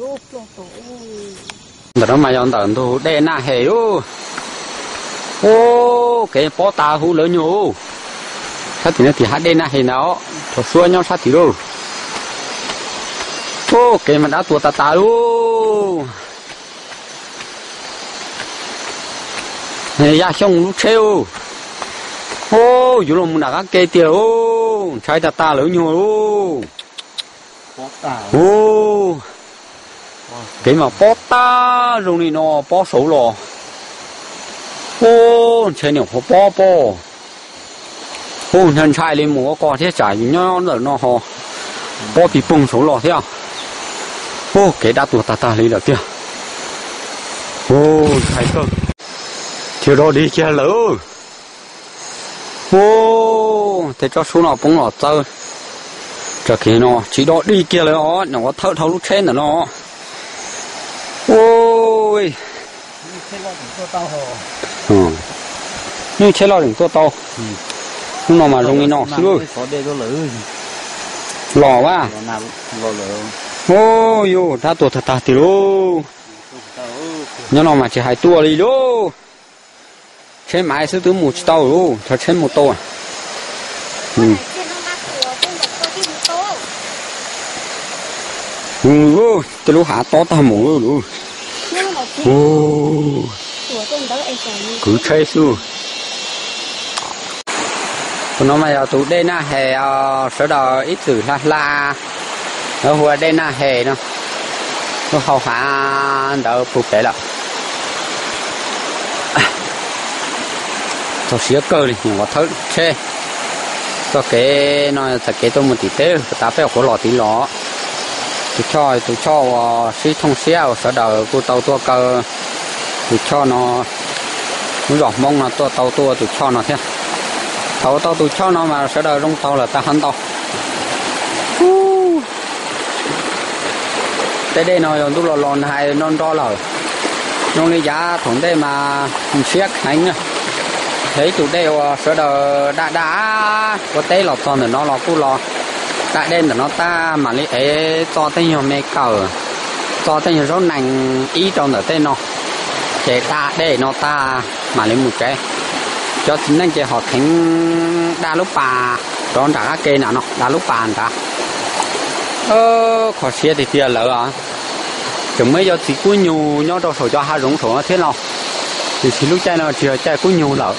Ntawm no mas yog ntawm ntug dej Naj Hes lauj. Ub, kev pob tas huv lawv nyuag ub. Sab tim no tim hav dej Naj Hes ntawd os, thaum suab nyob sab tim lauj. Ub, kev mas dab tuag tas tas lauj. Yaj Xyooj lub tsheb lauj. Ub, yuav los mus nram qab ke tiag lauj, ntshai tas tas lawv nyuag lauj. Ub, kev mas pob tag zoo li no pob saud los. Ub, ntshai niam qhuav pob pob. Ub, ntshai ntshai li mus ua koj thiab tsam yus nyob ntawm no ho pob pig poog saud los thiab. Ub, kev dab tuag tag tag li lawm tiag. Ub, ntshai kawg. Khiav dog dig kiag lawm. Ub, tej tsob sub no poob los txawb. Tso kiag no tsis dog dig kiag lawm os, nyuam qhuav thawb dhau lub tsheb ntawm no. Ub, nyuj tsheb loj tseem tuaj tau. Hnub no mas zoo li no xwb lauj. Los a. Ub, yuav dab tuag tag tag tiag lauj. Nyob no mas tsis hais tuaj li lauj. Tsheb maiv xwb twb mus tsis tau lauj, cov tsheb mus tau. Tej lub hav tob tag mus lauj. Kwv tsheb xwb. Tus no mas yog tus dej Naj Hes, sawv daws ib txwm hla hla, lawv hu ua dej Naj Hes no, lub hau hav ntawd puag pem lawm. Txaus siab kawg li, nyuam qhuav thawb tsheb. Txoj kev no txoj kev tuaj mus tim teb, tas peb qhuav los tid los. Tus choj, tus choj uas sib thooj siab uas sawv daws kuj tau tuaj kaw tus choj no, lub zos Hmoob no tuaj tau tuaj tus choj no thiab. Thaum tau tus choj no mas sawv daws zoo taug lawm tag hov ntau. Tej dej no yog ntuj los los nag nro nro lawm. Zoo li yav thaum ntej mas ntshiab kheev na. Yog ib tug dej uas sawv daws daj daj, ua teb los txog ntawm no los kuj los daj dej ntawm no tag mam li ev txo tej nyuag me kawm, txo tej nyuag zaub nees ib rau ntawm tej no, ces daj dej no tag mam li mus tsev. Cov txiv neej ces ho kheev daj lub pas rov nram qab ke na no, daj lub pas nrad. Kho siab tiag tiag lawm. Tseem muaj ib co txiv kub nyug nyob rau saum cov hav zoov saum no thiab no, tiam sis lub caij no tsis yog caij kub nyug lawm.